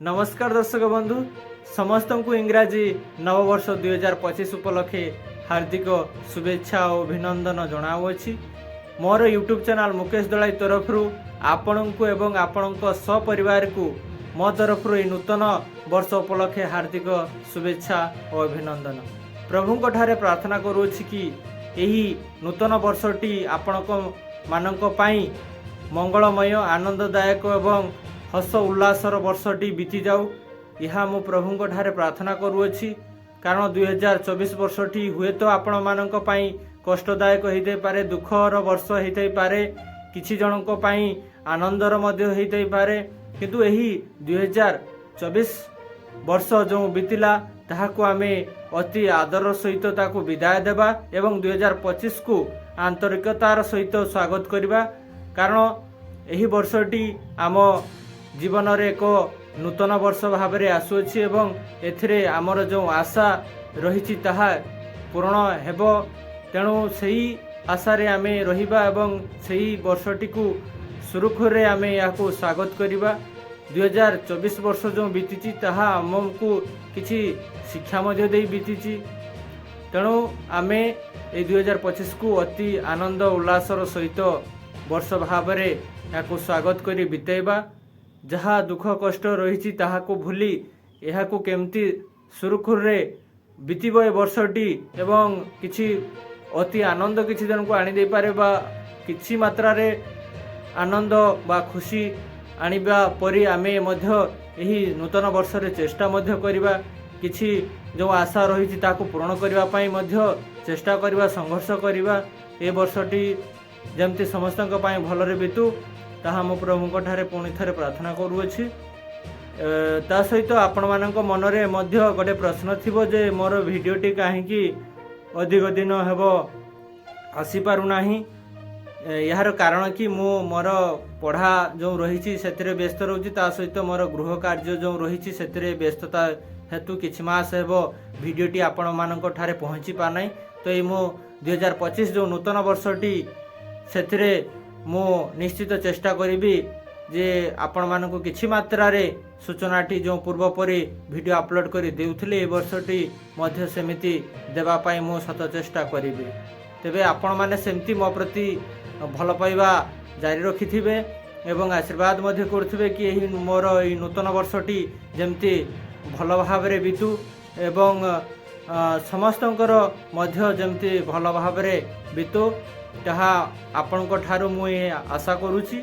ନମସ୍କାର ଦର୍ଶକ ବନ୍ଧୁ, ସମସ୍ତଙ୍କୁ ଇଂରାଜୀ ନବବର୍ଷ 2025 ଉପଲକ୍ଷେ ହାର୍ଦ୍ଦିକ ଶୁଭେଚ୍ଛା ଓ ଅଭିନନ୍ଦନ ଜଣାଉଅଛି। ମୋର ୟୁଟ୍ୟୁବ୍ ଚ୍ୟାନେଲ୍ ମୁକେଶ ଦଳାଇ ତରଫରୁ ଆପଣଙ୍କୁ ଏବଂ ଆପଣଙ୍କ ସପରିବାରକୁ ମୋ ତରଫରୁ ଏହି ନୂତନ ବର୍ଷ ଉପଲକ୍ଷେ ହାର୍ଦ୍ଦିକ ଶୁଭେଚ୍ଛା ଓ ଅଭିନନ୍ଦନ। ପ୍ରଭୁଙ୍କ ଠାରେ ପ୍ରାର୍ଥନା କରୁଅଛି କି ଏହି ନୂତନ ବର୍ଷଟି ଆପଣଙ୍କ ମାନଙ୍କ ପାଇଁ ମଙ୍ଗଳମୟ, ଆନନ୍ଦଦାୟକ ଏବଂ ହସ ଉଲ୍ଲାସର ବର୍ଷଟି ବିତିଯାଉ, ଏହା ମୁଁ ପ୍ରଭୁଙ୍କ ଠାରେ ପ୍ରାର୍ଥନା କରୁଅଛି। କାରଣ 2024 ବର୍ଷଟି ହୁଏତ ଆପଣମାନଙ୍କ ପାଇଁ କଷ୍ଟଦାୟକ ହେଇଥାଇପାରେ, ଦୁଃଖର ବର୍ଷ ହେଇଥାଇପାରେ, କିଛି ଜଣଙ୍କ ପାଇଁ ଆନନ୍ଦର ମଧ୍ୟ ହେଇଥାଇପାରେ। କିନ୍ତୁ ଏହି 2024 ବର୍ଷ ଯେଉଁ ବିତିଲା, ତାହାକୁ ଆମେ ଅତି ଆଦର ସହିତ ତାକୁ ବିଦାୟ ଦେବା ଏବଂ 2025କୁ ଆନ୍ତରିକତାର ସହିତ ସ୍ୱାଗତ କରିବା। କାରଣ ଏହି ବର୍ଷଟି ଆମ ଜୀବନରେ ଏକ ନୂତନ ବର୍ଷ ଭାବରେ ଆସୁଅଛି ଏବଂ ଏଥିରେ ଆମର ଯେଉଁ ଆଶା ରହିଛି, ତାହା ପୂରଣ ହେବ। ତେଣୁ ସେହି ଆଶାରେ ଆମେ ରହିବା ଏବଂ ସେହି ବର୍ଷଟିକୁ ସୁରୁଖୁରୁରେ ଆମେ ଏହାକୁ ସ୍ୱାଗତ କରିବା। 2024 ବର୍ଷ ଯେଉଁ ବିତିଛି, ତାହା ଆମକୁ କିଛି ଶିକ୍ଷା ମଧ୍ୟ ଦେଇ ବିତିଛି। ତେଣୁ ଆମେ ଏଇ 2025କୁ ଅତି ଆନନ୍ଦ ଉଲ୍ଲାସର ସହିତ ବର୍ଷ ଭାବରେ ଏହାକୁ ସ୍ୱାଗତ କରି ବିତେଇବା। ଯାହା ଦୁଃଖ କଷ୍ଟ ରହିଛି, ତାହାକୁ ଭୁଲି ଏହାକୁ କେମିତି ସୁରୁଖୁରୁରେ ବିତିବ ଏ ବର୍ଷଟି ଏବଂ କିଛି ଅତି ଆନନ୍ଦ କିଛି ଜଣଙ୍କୁ ଆଣିଦେଇପାରେ ବା କିଛି ମାତ୍ରାରେ ଆନନ୍ଦ ବା ଖୁସି ଆଣିବା ପରି ଆମେ ମଧ୍ୟ ଏହି ନୂତନ ବର୍ଷରେ ଚେଷ୍ଟା ମଧ୍ୟ କରିବା। କିଛି ଯେଉଁ ଆଶା ରହିଛି, ତାକୁ ପୂରଣ କରିବା ପାଇଁ ମଧ୍ୟ ଚେଷ୍ଟା କରିବା, ସଂଘର୍ଷ କରିବା। ଏ ବର୍ଷଟି ଯେମିତି ସମସ୍ତଙ୍କ ପାଇଁ ଭଲରେ ବିତୁ, ତାହା ମୁଁ ପ୍ରଭୁଙ୍କ ଠାରେ ପୁଣି ଥରେ ପ୍ରାର୍ଥନା କରୁଅଛି। ତା ସହିତ ଆପଣମାନଙ୍କ ମନରେ ମଧ୍ୟ ଗୋଟେ ପ୍ରଶ୍ନ ଥିବ ଯେ ମୋର ଭିଡ଼ିଓଟି କାହିଁକି ଅଧିକ ଦିନ ହେବ ଆସିପାରୁନାହିଁ। ଏହାର କାରଣ କି ମୁଁ ମୋର ପଢ଼ା ଯେଉଁ ରହିଛି, ସେଥିରେ ବ୍ୟସ୍ତ ରହୁଛି। ତା ସହିତ ମୋର ଗୃହ କାର୍ଯ୍ୟ ଯେଉଁ ରହିଛି, ସେଥିରେ ବ୍ୟସ୍ତତା ହେତୁ କିଛି ମାସ ହେବ ଭିଡ଼ିଓଟି ଆପଣମାନଙ୍କ ଠାରେ ପହଞ୍ଚି ପାରୁନାହିଁ। ତ ଏଇ ମୁଁ 2025 ଯେଉଁ ନୂତନ ବର୍ଷଟି, ସେଥିରେ ମୁଁ ନିଶ୍ଚିତ ଚେଷ୍ଟା କରିବି ଯେ ଆପଣମାନଙ୍କୁ କିଛି ମାତ୍ରାରେ ସୂଚନାଟି ଯେଉଁ ପୂର୍ବ ପରି ଭିଡ଼ିଓ ଅପଲୋଡ଼ କରି ଦେଉଥିଲି, ଏ ବର୍ଷଟି ମଧ୍ୟ ସେମିତି ଦେବା ପାଇଁ ମୁଁ ସତ ଚେଷ୍ଟା କରିବି। ତେବେ ଆପଣମାନେ ସେମିତି ମୋ ପ୍ରତି ଭଲ ପାଇବା ଜାରି ରଖିଥିବେ ଏବଂ ଆଶୀର୍ବାଦ ମଧ୍ୟ କରୁଥିବେ କି ଏହି ମୋର ଏହି ନୂତନ ବର୍ଷଟି ଯେମିତି ଭଲ ଭାବରେ ବିତୁ ଏବଂ ସମସ୍ତଙ୍କର ମଧ୍ୟ ଯେମିତି ଭଲ ଭାବରେ ବିତୁ, ତାହା ଆପଣଙ୍କ ଠାରୁ ମୁଁ ଏ ଆଶା କରୁଛି।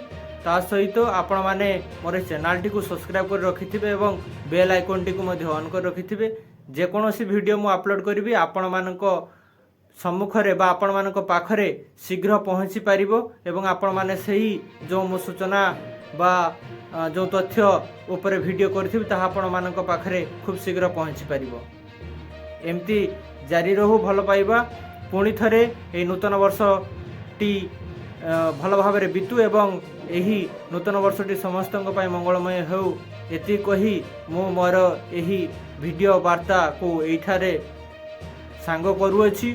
ତା ସହିତ ଆପଣମାନେ ମୋର ଚ୍ୟାନେଲଟିକୁ ସବସ୍କ୍ରାଇବ୍ କରି ରଖିଥିବେ ଏବଂ ବେଲ୍ ଆଇକନ୍ଟିକୁ ମଧ୍ୟ ଅନ୍ କରି ରଖିଥିବେ। ଯେକୌଣସି ଭିଡ଼ିଓ ମୁଁ ଅପଲୋଡ଼ କରିବି, ଆପଣମାନଙ୍କ ସମ୍ମୁଖରେ ବା ଆପଣମାନଙ୍କ ପାଖରେ ଶୀଘ୍ର ପହଞ୍ଚି ପାରିବ ଏବଂ ଆପଣମାନେ ସେହି ଯେଉଁ ମୁଁ ସୂଚନା ବା ଯେଉଁ ତଥ୍ୟ ଉପରେ ଭିଡ଼ିଓ କରିଥିବି, ତାହା ଆପଣମାନଙ୍କ ପାଖରେ ଖୁବ୍ ଶୀଘ୍ର ପହଞ୍ଚି ପାରିବ। ଏମିତି ଜାରି ରହୁ ଭଲ ପାଇବା। ପୁଣି ଥରେ ଏହି ନୂତନ ବର୍ଷଟି ଭଲ ଭାବରେ ବିତୁ ଏବଂ ଏହି ନୂତନ ବର୍ଷଟି ସମସ୍ତଙ୍କ ପାଇଁ ମଙ୍ଗଳମୟ ହେଉ, ଏତିକି କହି ମୁଁ ମୋର ଏହି ଭିଡ଼ିଓ ବାର୍ତ୍ତାକୁ ଏଇଠାରେ ସାଙ୍ଗ କରୁଅଛି।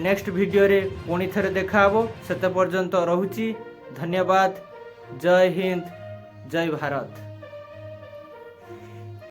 ନେକ୍ସଟ ଭିଡ଼ିଓରେ ପୁଣି ଥରେ ଦେଖାହେବ, ସେତେ ପର୍ଯ୍ୟନ୍ତ ରହୁଛି। ଧନ୍ୟବାଦ। ଜୟ ହିନ୍ଦ, ଜୟ ଭାରତ।